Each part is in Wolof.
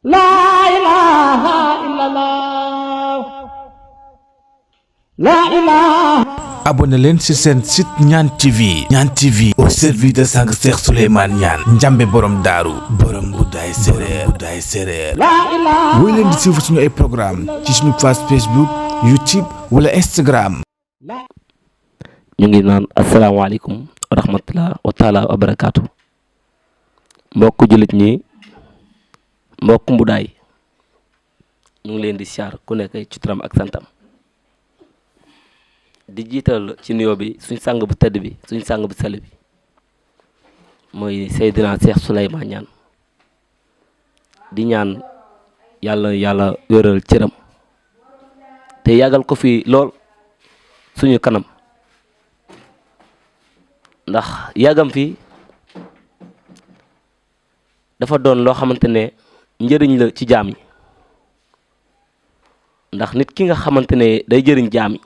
La ilaha illallah. La ilaha. abonné leen ci seen site Ñaan TV. Ñaan TV au service de sang Cheikh Souleymane Niane njambe borom daaru borom buddaay séréer La ilaha. woy leen di suivre suñu ay programme ci suñu page Facebook YouTube wala Instagram. ñu ngi naan asalaamaaleykum wa rahmatulah wa taala wa barakaatu mbokk jullit ñi mbokk mbudaay ñu ngi leen di siyaar ku nekk ci turam ak santam di jiital ci nuyoo bi suñ sang bu tëdd bi suñ sang bu sell bi mooy Seydina Cheikh Souleymane Niane di ñaan yàlla wéral cëram te yàggal ko fi lool suñu kanam ndax yàggam fi dafa doon loo xamante ne njëriñ la ci jaam yi ndax nit ki nga xamante ne day jëriñ jaam yi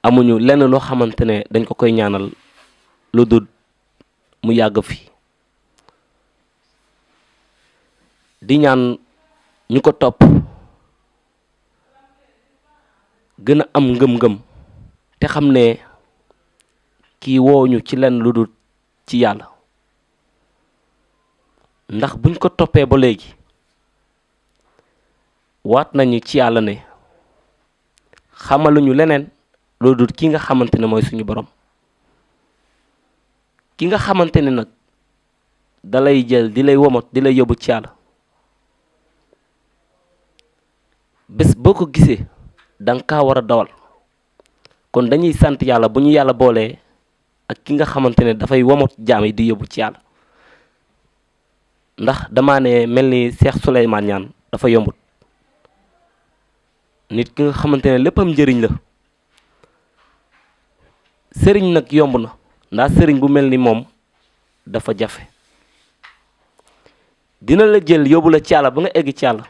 amuñu lenn loo xamante ne dañ ko koy ñaanal lu dul mu yàgg fi di ñaan ñu ko topp gën a am ngëm-ngëm te xam ne kii wooñu ci lenn lu dul ci yàlla ndax buñ ko toppee ba léegi waat nañu ci yàlla ne xamaluñu leneen lu dul ki nga xamante ne mooy suñu borom ki nga xamante ne nag dalay jël di lay womat di lay yóbbu ci yàlla bés boo ko gisee danga kaa war a dawal kon dañuy sant yàlla bu ñu yàlla boolee ak ki nga xamante ne dafay womat jaam yi di yóbbu ci yàlla ndax damaa ne mel ni Cheikh Souleymane Niane dafa yombut nit ki nga xamante ne léppam njëriñ la sëriñ nag yomb na ndax sëriñ bu mel ni moom dafa jafe dina la jël yóbbu la ci yàlla ba nga egg ci yàlla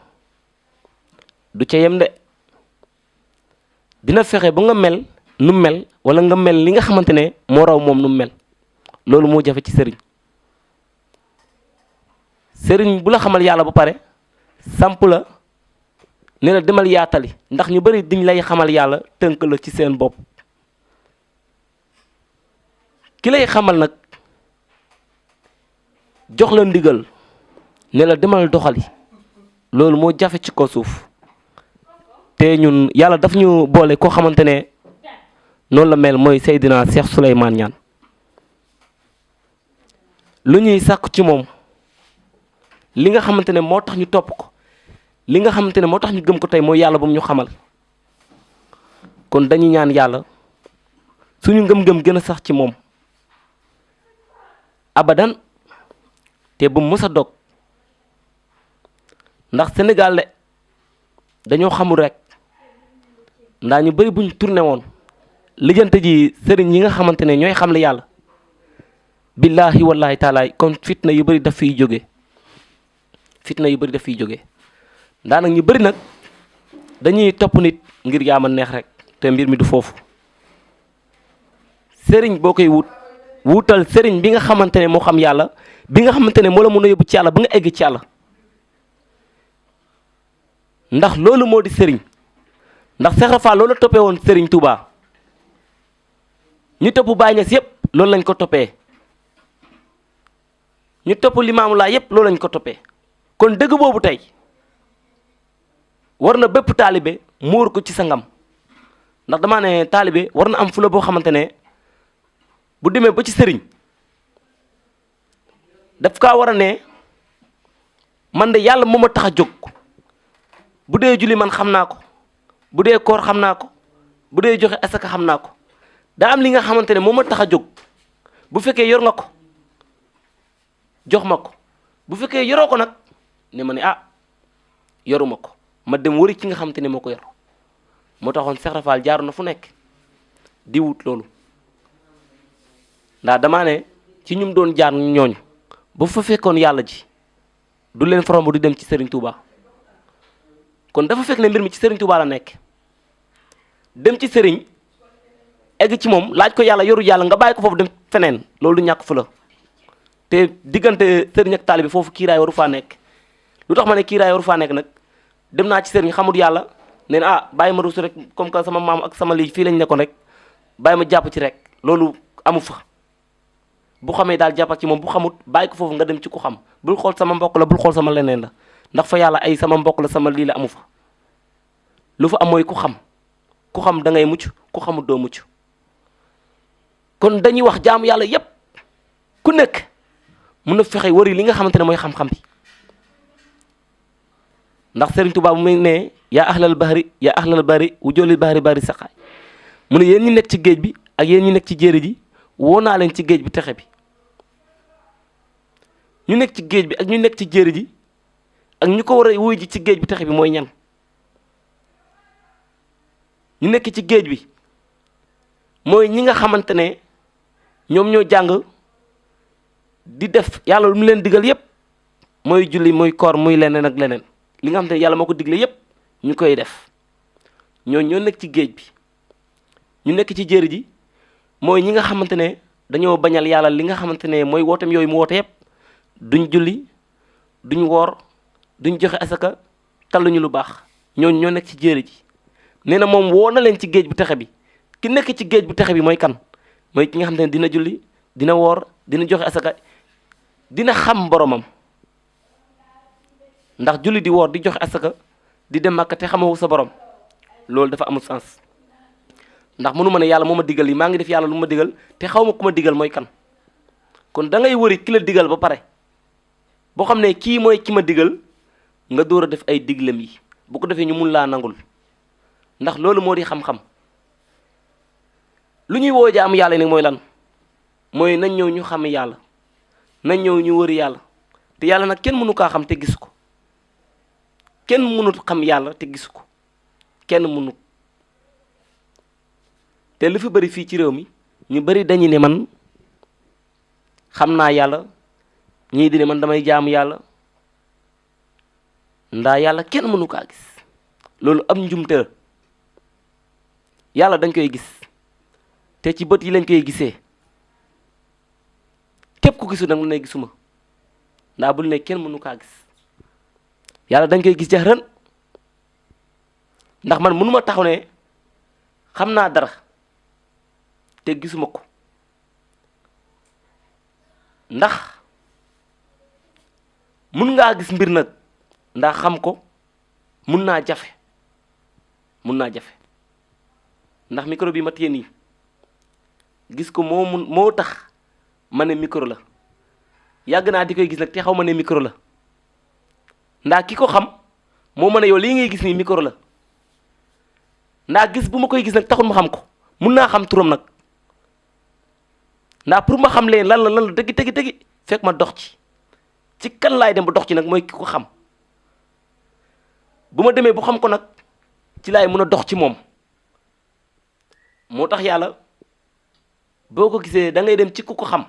du ca yem de dina fexe ba nga mel nu mel wala nga mel li nga xamante ne moo raw moom nu mel loolu moo jafe ci sëriñ sëriñ bu la xamal yàlla ba pare samp la ne la demal yaatali ndax ñu bari diñ lay xamal yàlla tënk la ci seen bopp ki lay xamal nag jox la ndigal ne la demal doxali loolu moo jafe ci ko suuf te ñun yàlla daf ñu boole koo xamante ne noonu la mel mooy Seydina Cheikh Souleymane Niane lu ñuy sàkku ci moom li nga xamante ne moo tax ñu topp ko li nga xamante ne moo tax ñu gëm ko tey mooy yàlla bu mu ñu xamal kon dañuy ñaan yàlla suñu ngëm-ngëm gën a sax ci moom abadan te bu mu mës a dog ndax Sénégal de dañoo xamul rek ndaa ñu bari buñ tourné woon lijjante ji sëriñ yi nga xamante ne ñooy xam le yàlla billaahi wallaahi taalaay kon fitna yu bari daf fiy jóge ndaa nag ñu bari nag dañuy topp nit ngir yaama neex rek te mbir mi du foofu sëriñ boo koy wutal sëriñ bi nga xamante ne moo xam yàlla bi nga xamante ne moo la mën a yóbbu ci yàlla ba nga egg ci yàlla ndax loolu moo di sëriñ ndax Cheikh Rafa loolu la toppee woon sëriñ Touba ñu topp Baay Ñas yépp loolu lañ ko toppee ñu topp Limaamu Laay yépp loolu lañ ko toppee kon dëgg boobu tey war na bépp taalibe muur ko ci sa ngam ndax damaa ne taalibe war na am fula boo xamante ne bu demee ba ci sëriñ daf kaa war a ne man de yàlla moo ma tax a jóg bu dee julli man xam naa ko bu dee koor xam naa ko bu dee joxe asaka xam naa ko daa am li nga xamante ne moo ma tax a jóg bu fekkee yor nga ko jox ma ko bu fekkee yoroo ko nag ne ma ne yoruma ko ma dem wëri ci nga xamante ne moo ko yor moo taxoon Cheikh Rafal jaaru na fu nekk di wut loolu ndax damaa ne ci ñum doon jaar ñooñu ba fa fekkoon yàlla ji du leen foromb du dem ci Serigne Touba kon dafa fekk ne mbir mi ci Serigne Touba la nekk dem ci Serigne egg ci moom laaj ko yàlla yoru yàlla nga bàyyi ko foofu dem feneen loolu du ñàkk fu la te diggante Serigne ak taalibe foofu kiiraay waru faa nekk lu tax ma ne kiiraay waru faa nekk nag dem naa ci sëriñ xamul yàlla nee na bàyyi ma ruus rek comme que sama maam ak sama lii fii lañ nekkoon rek bàyyi ma jàpp ci rek loolu amu fa. bu xamee daal jàppat ci moom bu xamut bàyyi ko foofu nga dem ci ku xam bul xool sama mbokk la bul xool sama leneen la ndax fa yàlla ay sama mbokk la sama lii la amu fa. lu fa am mooy ku xam da ngay mucc ku xamut doo mucc kon dañuy wax jaamu yàlla yépp ku nekk mun na fexe wari li nga xamante ne mooy xam-xam bi ndax Serigne Touba bu muy ne yaa ahlal bahri wu joolil bahri saqaay mu ne yéen ñi nekk ci géej bi ak yéen ñi nekk ci jéeri ji woo naa leen ci géej bi texe bi ñu nekk ci géej bi ak ñu nekk ci jéeri ji ak ñu ko war a wuy ji ci géej bi texe bi mooy ñan ñu nekk ci géej bi mooy ñi nga xamante ne ñoom ñoo jàng di def yàlla lu mu leen digal yépp mooy julli muy koor muy leneen ak leneen li nga xamante ne yàlla moo ko digle yépp ñu koy def ñoo nekk ci géej bi ñu nekk ci jéeri ji mooy ñi nga xamante ne dañoo bañal yàlla li nga xamante ne mooy wooteem yooyu mu woote yépp duñ julli duñ woor duñ joxe asaka talluñu lu baax ñoo nekk ci jéeri ji nee na moom woo na leen ci géej bu texe bi ki nekk ci géej bu texe bi mooy kan mooy ki nga xamante ne dina julli dina woor dina joxe asaka dina xam boromam ndax julli di woor di joxe asaka di dem Makka te xamoo sa borom loolu dafa amul sens ndax mënu ma ne yàlla moo ma digal yi maa ngi def yàlla lu ma digal te xaw ma ku ma digal mooy kan kon da ngay wëri ki la digal ba pare boo xam ne kii mooy ki ma digal nga door a def ay diglem yi bu ko defee ñu mun laa nangul ndax loolu moo di xam-xam lu ñuy woo jaamu yàlla nag mooy lan mooy nañ ñëw ñu xam yàlla nañ ñëw ñu wëri yàlla te yàlla nag kenn mënu kaa xam te gis ko kenn mënut xam yàlla te gis ko kenn mënut te lu fi bëri fii ci réew mi ñu bëri dañu ne man xam naa yàlla ñii di ne man damay jaamu yàlla ndaa yàlla kenn mënu kaa gis loolu am njumte la yàlla dañ koy gis te ci bët yi lañ koy gisee képp ku gisu nag mu ne gisuma ndaa bul ne kenn mënu kaa gis yàlla dañ koy gis jaxran ndax man mënuma taxaw ne xam naa dara te gisuma ko ndax mun ngaa gis mbir nag ndax xam ko mun naa jafe ndax micro bi ma téye nii gis ko moo tax ma ne micro la yàgg naa di koy gis nag te xaw ma ne micro la ndax ki ko xam moo ma ne yow lii ngay gis nii micro la ndax gis bu ma koy gis nag taxul ma xam ko mun naa xam turam nag ndax pour ma xam leen lan la dëgg fekk ma dox ci kan laay dem ba dox ci nag mooy ki ko xam bu ma demee bu xam ko nag ci laay mën a dox ci moom moo tax yàlla boo ko gisee da ngay dem ci ku ko xam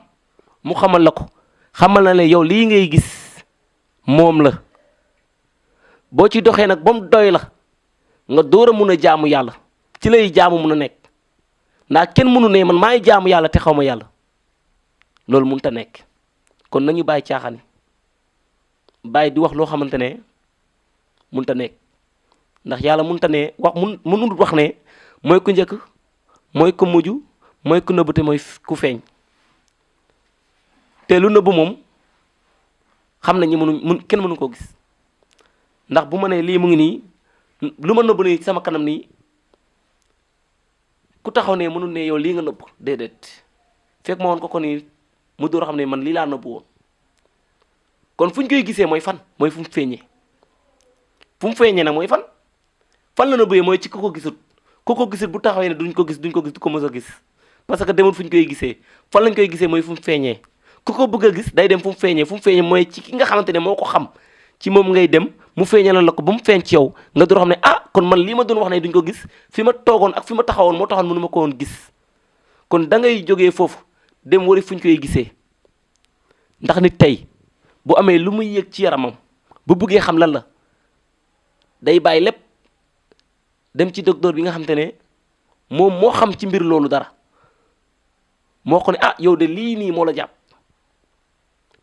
mu xamal la ko xamal na ne yow lii ngay gis moom la boo ci doxee nag ba mu doy la nga door a mun a jaamu yàlla ci lay jaamu mun a nekk ndax kenn mënu ne man maay jaamu yàlla te xaw ma yàlla loolu mënut a nekk kon nañu bàyyi caaxaan yi bàyyi di wax loo xamante ne mënut a nekk ndax yàlla mënut a ne mënul wax ne mooy ku njëkk mooy ku mujj mooy ku nëbb te mooy ku feeñ te lu nëbb moom xam nañu kenn mënu koo gis ndax bu ma nee lii mu ngi nii lu ma nëbb nii sama kanam nii ku taxaw ne mënul ne yow lii nga nëbb déedéet fekk ma woon ko nii mu door xam ne man lii laa nëbb woon kon fu ñu koy gisee mooy fan mooy fu mu feeñee nag mooy fan la nëbbee mooy ci ku ko gisut bu taxawee ne duñ ko gis du ko mës a gis parce que demul fu ñu koy gisee fan lañ koy gisee mooy fu mu feeñee ku ko bëgg a gis day dem fu mu feeñee mooy ci ki nga xamante ne moo ko xam ci moom ngay dem mu feeñalal la ko ba mu feeñ ci yow nga door xam ne kon man lii ma doon wax ne duñ ko gis fi ma toogoon ak fi ma taxawoon moo taxoon mënu ma ko woon gis kon da ngay jógee foofu dem wari fu ñu koy gisee ndax nit tey bu amee lu muy yëg ci yaramam bu bëggee xam lan la day bàyyi lépp dem ci docteur bi nga xamante ne moom moo xam ci mbir loolu dara moo ko ne yow de lii nii moo la jàpp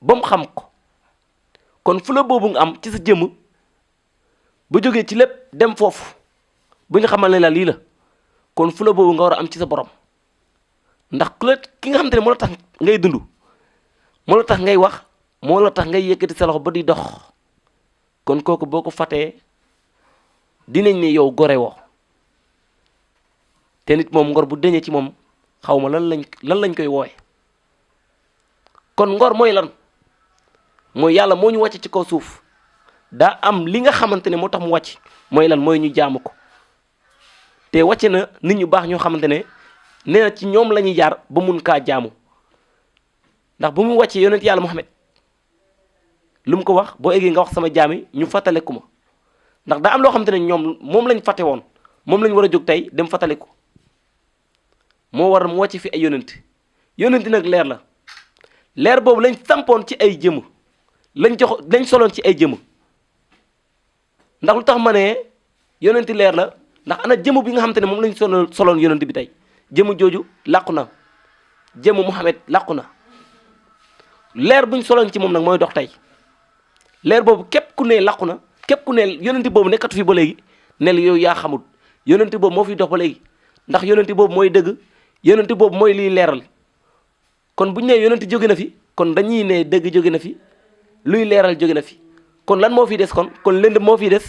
ba mu xam ko kon fula boobu nga am ci sa jëmm bu jógee ci lépp dem foofu bu ñu xamal ne la lii la kon fula boobu nga war a am ci sa borom ndax ki nga xamante ne moo la tax ngay dund moo la tax ngay wax moo la tax ngay yëkkati sa loxo ba di dox kon kooku boo ko fatee dinañ ne yow gore woo te nit moom ngor bu deñee ci moom xaw ma lan lañ koy woowe kon ngor mooy lan mooy yàlla moo ñu wàcc ci kaw suuf daa am li nga xamante ne moo tax mu wàcc mooy lan mooy ñu jaamu ko te wàcce na nit ñu baax ñoo xamante ne nee na ci ñoom la ñuy jaar ba mun kaa jaamu ndax bu mu wàccee yonent yàlla Muhammad lu mu ko wax boo eggee nga wax sama jaami ñu fàttaliku ma ndax daa am loo xamante ne ñoom moom lañ fàtte woon moom lañ war a jóg tey dem fàttaliku moo war mu wàcc fi ay yonent nag leer la leer boobu lañ sampoon ci ay jëmm lañ soloon ci ay jëmm ndax lu tax ma ne yonent leer la ndax ana jëmm bi nga xamante ne moom lañ soloon yonent bi tey jëmm jooju làqu na jëmm Muhammad làqu na leer buñ soloon ci moom nag mooy dox tey leer boobu képp ku ne làqu na képp ku ne yonent boobu nekkatu fi ba léegi ne la yow yaa xamul yonent boobu moo fi dox ba léegi ndax yonent boobu mooy dëgg yonent boobu mooy liy leeral kon bu ñu nee yonent jóge na fi kon dañuy ne dëgg jóge na fi luy leeral jóge na fi kon lan moo fi des kon lënd moo fi des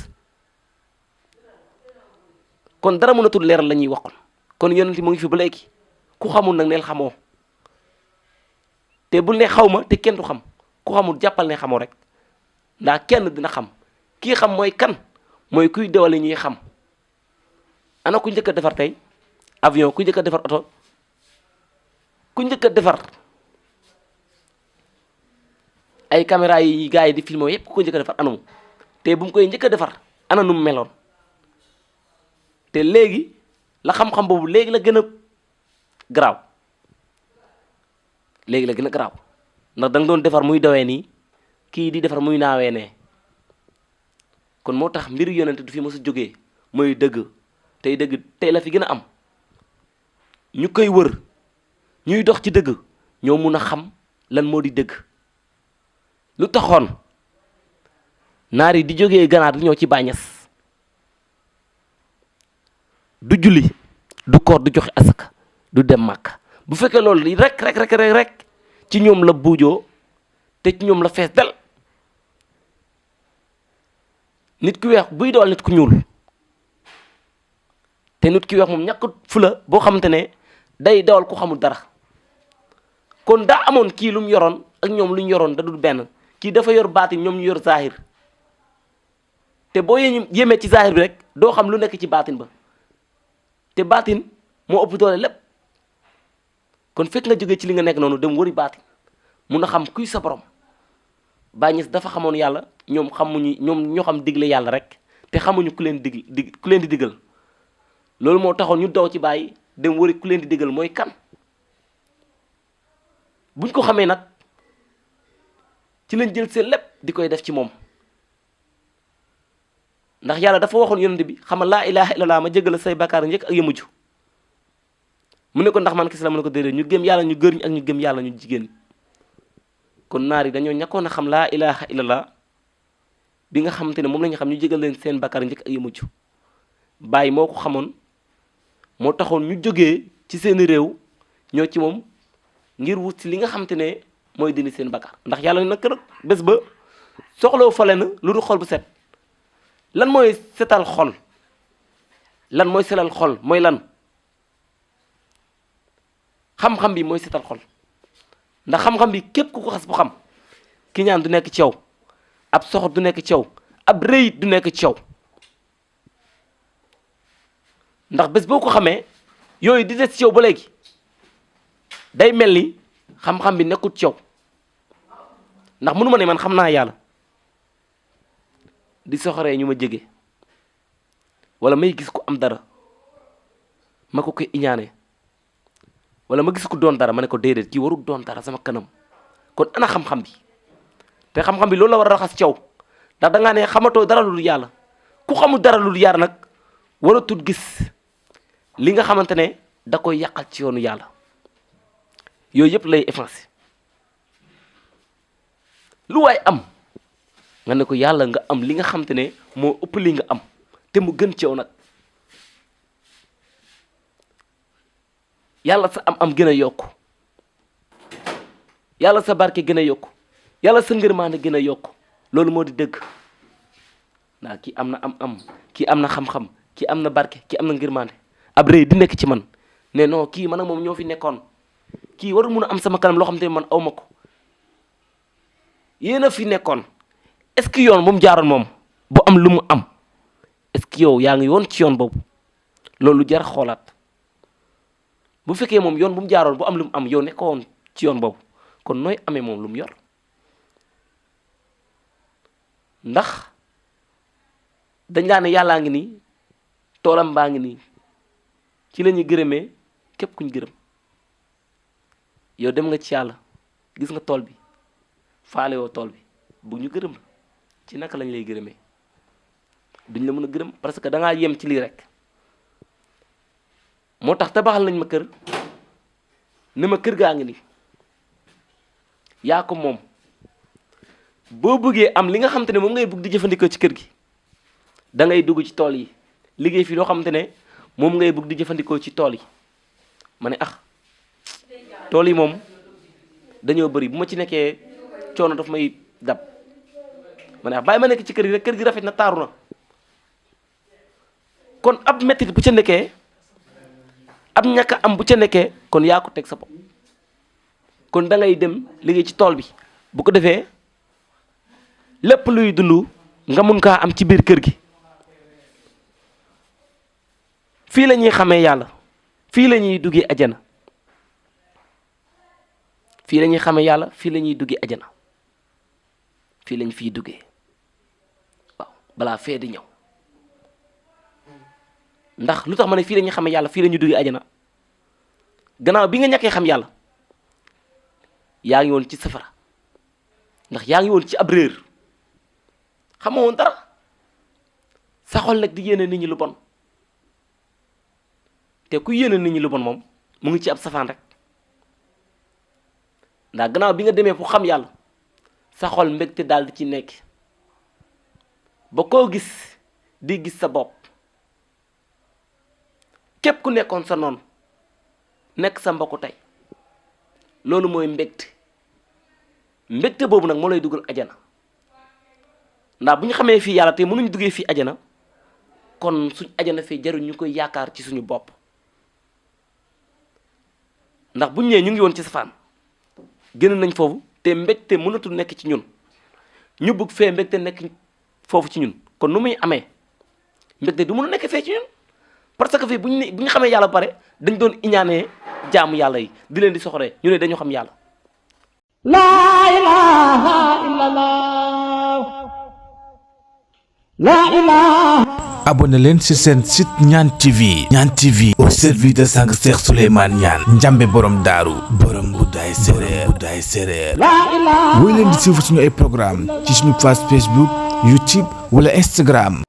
kon dara mënatul leeral la ñuy wax kon yonent mu ngi fi ba léegi ku xamul nag neel xamoo te bul ne xaw ma te kenn du xam ku xamul jàppal ne xamoo rek ndax kenn dina xam kii xam mooy kan mooy kuy dewale ñuy xam ana ku njëkk a defar tey avion ku njëkk a defar oto ku njëkk a defar ay caméra yi gars yi di filmer yépp ku ko njëkk a defar anamu te bu mu koy njëkk a defar ana nu mu meloon te léegi la xam-xam boobu léegi la gën a garaaw léegi la gën a garaaw ndax da nga doon defar muy dawee nii kii di defar muy naawee ne kon moo tax mbiru yonent du fi mos a jógee mooy dëgg tey la fi gën a am ñu koy wër ñuy dox ci dëgg ñoo mun a xam lan moo di dëgg lu taxoon naar yi di jógee ganaar di ñëw ci bàññes du julli du koor du joxe asaka du dem màkk bu fekkee loolu rek ci ñoom la buujoo te ci ñoom la fees del nit ku weex buy dool nit ku ñuul te nit ki weex moom ñàkk fula boo xamante ne day dawal ku xamul dara kon daa amoon kii lu mu yoroon ak ñoom lu ñu yoroon da dul benn kii dafa yor baatin ñoom ñu yor zahir te boo yemee ci zahir bi rek doo xam lu nekk ci baatin ba te baatin moo ëpp doole lépp kon fekk nga jógee ci li nga nekk noonu dem wëri baatin mun a xam kuy sa borom Baay Ñas dafa xamoon yàlla ñoom ñoo xam digle yàlla rek te xamuñu ku leen ku leen di digal loolu moo taxoon ñu daw ci Baay dem wëri ku leen di digal mooy kan buñ ko xamee nag ci lañ jël seen lépp di koy def ci moom ndax yàlla dafa waxoon yonent bi xamal laa ilaha illallah ma jégal say bakkaar njëkk ak ya mujj mu ne ko ndax man kese la mu ne ko déedéet ñu gëm yàlla ñu góor ñi ak ñu gëm yàlla ñu jigéen kon naar yi dañoo ñàkkoon a xam laa ilaha illallah bi nga xamante ne moom la ñu xam ñu jégal leen seen bakkaar njëkk ak ya mujj Baay moo ko xamoon moo taxoon ñu jógee ci seen réew ñoo ci moom ngir wut si li nga xamante ne mooy dindi seen bakkaar ndax yàlla nag nag bés ba soxlawu fa leen lu dul xol bu set lan mooy setal xol lan mooy selal xol mooy lan xam-xam bi mooy setal xol ndax xam-xam bi képp ku ko xas bu xam ki ñaan du nekk ci yow ab soxor du nekk ci yow ab rëyit du nekk ci yow ndax bés boo ko xamee yooyu di des ci yow ba léegi day mel ni xam-xam bi nekkut ci yow ndax mënu ma ne man xam naa yàlla di soxoree ñu ma jege wala may gis ko am dara ma ko koy iñaane wala ma gis ko doon dara ma ne ko déedéet kii warul doon dara sama kanam kon ana xam-xam bi te xam-xam bi loolu la war a raxas ci yow ndax da ngaa ne xamatoo dara lu dul yàlla ku xamul dara lu dul yàlla nag waratul gis li nga xamante ne da koy yàqal ci yoonu yàlla yooyu yëpp lay effacé lu waay am nga ne ko yàlla nga am li nga xam te ne moo ëpp li nga am te mu gën ci yow nag yàlla sa am gën a yokku yàlla sa barke gën a yokku yàlla sa ngërmaande gën a yokku loolu moo di dëgg ndax kii am na am kii am na xam-xam kii am na barke kii am na ngërmaande ab rëy di nekk ci man ne non kii man ak moom ñoo fi nekkoon kii warul mun a am sama kanam loo xam te ne man aw ma ko yéen a fi nekkoon est-ce que yoon bu mu jaaroon moom bu am lu mu am est-ce que yow yaa ngi woon ci yoon boobu loolu jar xoolaat bu fekkee moom yoon bu mu jaaroon bu am lu mu am yow nekkoon ci yoon boobu kon nooy amee moom lu mu yor ndax dañ laa ne yàllaa ngi nii toolam baa ngi nii ci la ñuy gërëmee képp kuñ gërëm yow dem nga ci yàlla gis nga tool bi faale woo tool bi bu ñu gërëm la ci naka lañ lay gërëmee duñ la mën a gërëm parce que da ngaa yem ci lii rek moo tax tabaxal nañ ma kër ne ma kër gaa ngi nii yaa ko moom boo bëggee am li nga xam te ne moom ngay bëgg di jëfandikoo ci kër gi da ngay dugg ci tool yi liggéey fii loo xam te ne moom ngay bëgg di jëfandikoo ci tool yi ma ne tool yi moom dañoo bëri bu ma ci nekkee coono daf may dab ma ne bàyyi ma nekk ci kër gi rek kër gi rafet na taaru na kon ab mettit bu ca nekkee ab ñàkk am bu ca nekkee kon yaa ko teg sa bopp kon da ngay dem liggéey ci tool bi bu ko defee lépp luy dund nga mun kaa am ci biir kër gi fii la ñuy xamee yàlla fii la ñuy duggee ajana fii la ñuy xamee yàlla fii la ñuy duggee ajana fii lañ fiy duggee waaw balaa fee di ñëw ndax lu tax ma ne fii la ñuy xamee yàlla fii la ñuy duggee ajana gannaaw bi nga ñàkkee xam yàlla yaa ngi woon ci safara ndax yaa ngi woon ci ab réer xamoo woon dara sa xol nag di yéene nit ñi lu bon te ku yéene nit ñi lu bon moom mu ngi ci ab safaan rek ndax gannaaw bi nga demee fu xam yàlla sa xol mbégte daal di ci nekk ba koo gis di gis sa bopp képp ku nekkoon sa noonu nekk sa mbokku tey loolu mooy mbégte boobu nag moo lay dugal ajana ndax bu ñu xamee fii yàlla te mënuñ duggee fii ajana kon suñ ajana fee jaruñ ñu koy yaakaar ci suñu bopp ndax buñ ñëwee ñu ngi woon ci safaan génn nañ foofu te mbégte mënatul nekk ci ñun ñu bëgg fee mbégte nekk foofu ci ñun kon nu muy amee mbégte du mën a nekk fee ci ñun parce que fii bu ñu xamee yàlla ba pare dañ doon iñaanee jaamu yàlla yi di leen di soxoree ñu ne dañu xam yàlla. laa ilaaha illallah laa ilaaha. abonné leen ci seen site Ñaan TV. Ñaan TV au service de sang Cheikh Souleymane Niane njambe borom daaru borom Mboudaay séeréer laa ilaaha. woy leen di suivre suñu ay programme ci suñu page Facebook YouTube wala Instagram